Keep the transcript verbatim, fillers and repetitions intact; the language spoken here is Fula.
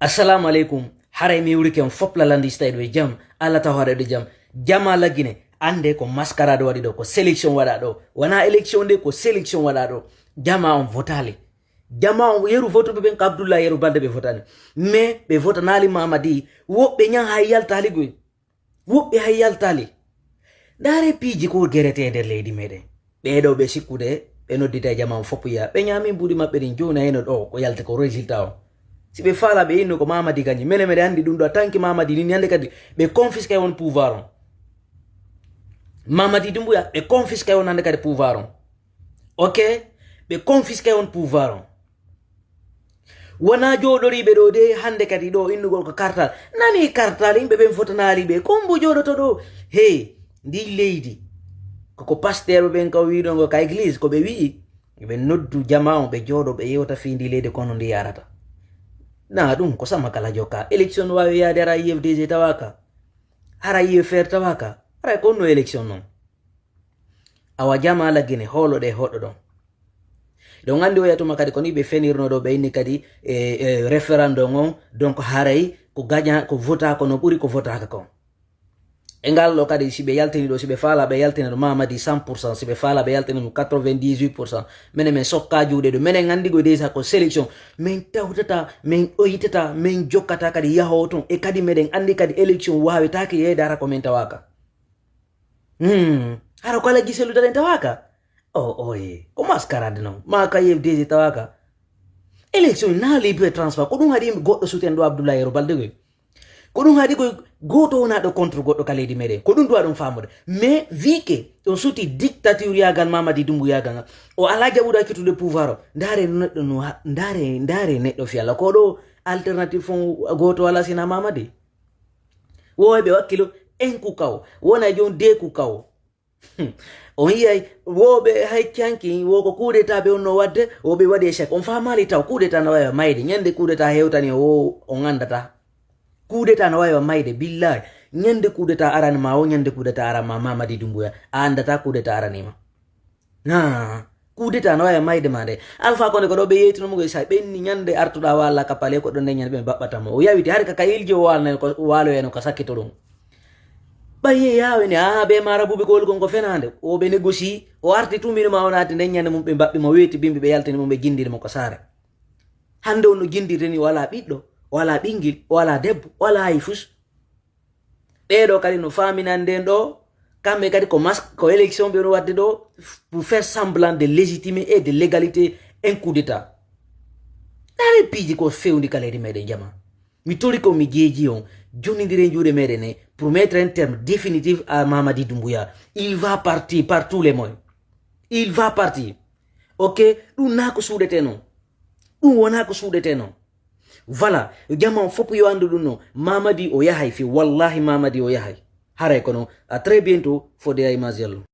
Assalamu aleykum. Haray mi wurike on fop lalandi sta eɗo e jam. Allah taw haɗa eɗo jam. Jama lagine, ande ko mascarade waɗi ɗo, ko sélection waɗa ɗo. Wona élection de, ko sélection waɗa ɗo. Jama on votali. Jama on yeru votuɓe ɓen ko Abdoulaye Yeru Balde ɓe votani. Mais ɓe votanali Mamadi. Woɓɓe ñan hay yaltali goy. Woɓɓe hay yaltali. Ndaare piiji ko gerete e nder leydi meɗen. Ɓeeɗo ɓe sikkude, ɓe noddita e jama on fop ya. Ɓe ñaami mbuɗi maɓɓe ɗin jooni heno ɗo, ko yalti ko résultat o. Si ɓe faala ɓe inno ko Mamadi gañi. Mene meɗen anndi ɗum ɗo, tanki Mamadi ni, hannde kadi ɓe confisque on pouvoir on. Mamadi Doumbouya, ɓe confisque on hannde kadi pouvoir on. Ok? Ɓe confisque on pouvoir on. Wona jooɗoriiɓe ɗo de, hannde kadi ɗo innugol ko kartal. Nani kartal, yimɓe ɓen fotanaali ɓe. Ko mbo jooɗoto ɗo? Hey, ndi leydi. Koko pasteur ɓen ka wiɗo ngo ka église, ko ɓe wi'i. Ɓe noddu jama on, ɓe jooɗo, ɓe yewta fii ndi leydi kono ndi yarata. Na ɗum, ko sama kala jokka. Élection no waawi yaade hara I F D G tawaka. Hara I F R tawaka. Hara ko no élection non. Awa jama lagine hoolo ɗe hoɗo ɗon. Ɗon anndi oya tuma kadi ko ni ɓe fenirno ɗo, ɓe inni kadi e, e référendum on, donc haray ko gaña, ko vota ko no ɓuri ko votaka kon. E ngal ɗo kadi si ɓe yaltini ɗo, si ɓe faala ɓe yaltina ɗo Mamadi cent pour cent, si ɓe faala ɓe yaltina ɗum quatre-vingt-dix-huit pour cent. Menen men sokka juuɗe ɗo, menen anndi ko déjà ko sélection. Men tawtata, men oytata, men jokkata kadi yahowo ton. E kadi meɗen anndi kadi élection waawetaake yeeyde hara ko men tawaka. Hmm. Hara ko Alhaji Sellu Dalen tawaka? O, oye, ko mascarade non. Ma ka I F D G tawaka. Élection na libre et transparent. Ko ɗum haɗi yimɓe goɗɗo suten ɗo Abdoulaye Yero Balde koy. Ko ɗum haɗi koy gooto wona ɗo contre goɗɗo ka leydi meɗen. Ko ɗum duwa ɗum faamude. Mais vu que on suti dictature yagal Mamadi Doumbouya gal ngal, o ala jaɓude accitude pouvoir o. Ndaare no neɗɗo no ha-, ndaare, ndaare neɗɗo fi Allah. Ko ɗo alternative fon gooto wala sina Mamadi. Wo ɓe wakkilo en ku kaw. Wona jon de ku kaw. Hmm. On yiyay, wo ɓe hay canki, wo ko coup d'état ɓe on no wadde, wo ɓe waɗi échec. On faamaali taw coup d'état no wawi mayde. Ñande coup d'état hewtani o, on andata. Coup d'état no wawi mayde, billahi. Ñande coup d'état arani ma, wo ñande coup d'état arani ma, Mamadi Doumbouya. A andata coup d'état arani ma. Na, coup d'état no wawi mayde ma nde. Alpha Condé ko ɗo ɓe yeytuno mo, sa ɓenni ñande artuɗa walla ka palais ko ɗon nde ñande ɓe mbaɓɓata mo. O yawiti hari ka, ka ilji o walno ko, waloyeno ka sakkito ɗum. Ɓaye yawe ne, a ɓe mara buɓe ko woni kon ko fenande. O ɓe négocie, o arti tumino ma o naati nden ñande mum ɓe mbaɓɓi mo weeti bimbi ɓe yaltini mo ɓe jindiri mo ko saare. Hande on no jindirde ni o ala ɓiɗɗo, o ala ɓingil, o ala debbo, o ala hay fus. Ɓeeɗo kadi no faaminan nden ɗo, kamɓe kadi ko mas-, ko élection ɓe no wadde ɗo, pour faire semblant de légitimité et de légalité un coup d'état. Ndaare piiji ko fewndi ka leydi meɗen jama. Mi tori ko mi jeeji on, jonnindire juuɗe meɗen ne, pour mettre un terme définitif à Mamadi Doumbouya. Il va partir par tous les moyens. Il va partir. Ok, ɗum na ko suuɗete non. Ɗum wona ko suuɗete non. Voilà, jama on fop yo anndu ɗum non. Mamadi o yahay fi, wallahi Mamadi o yahay. Haray kono, à très bientôt, fodde ay Maziallo.